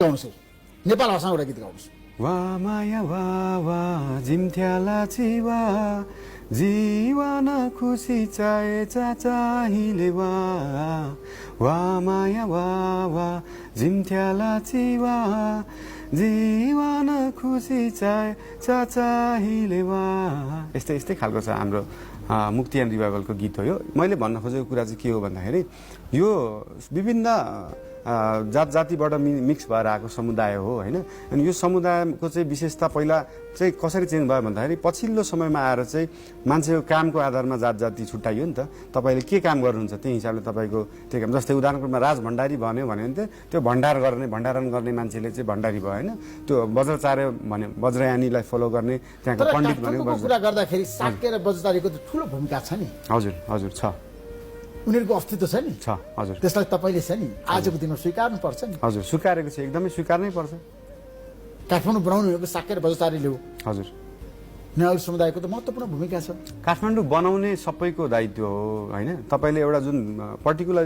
गाउँछु नेपाल भाषामा एउटा गीत गाउँछु वा माया वा वा जिम्थ्याला चिवा जीवन खुसी चाहे चाहिले वा वा माया वा वा जिम्थ्याला चिवा जीवन खुसी चाहे चाहिले वा यस्तै यस्तै खालको छ हाम्रो मुक्ति एन्ड रिभाइभलको गीत हो यो। मैले भन्न खोजेको कुरा चाहिँ के हो भन्दाखेरि यो विभिन्न जात जातिबाट मिक्स भएर आएको समुदाय हो होइन। अनि यो समुदायको चाहिँ विशेषता पहिला चाहिँ कसरी चेन्ज भयो भन्दाखेरि पछिल्लो समयमा आएर चाहिँ मान्छेको कामको आधारमा जात जाति छुट्याइयो नि त। तपाईँले के काम गर्नुहुन्छ त्यही हिसाबले तपाईँको त्यो काम, जस्तै उदाहरणको रूपमा राज भण्डारी भन्यो भने त्यो भण्डारण गर्ने मान्छेले चाहिँ भण्डारी भयो होइन। त्यो वज्रचार्य भन्यो वज्रयानीलाई फलो गर्ने त्यहाँको पण्डित भनेको कुरा गर्दाखेरि साक्य र वज्रचार्यको ठुलो भूमिका छ नि। हजुर हजुर छ, उनीहरूको अस्तित्व छ नि। छ हजुर, त्यसलाई तपाईँले छ नि आजको दिनमा स्वीकार्नु पर्छ नि। हजुर स्वीकारेको छ, एकदमै स्वीकार्नै पर्छ। काठमाडौँ बनाउनु भनेको साक्य र वज्रचार्यले हो। हजुर, नेवार समुदायको त महत्त्वपूर्ण भूमिका छ। काठमाडौँ बनाउने सबैको दायित्व हो होइन। तपाईँले एउटा जुन पर्टिकुलर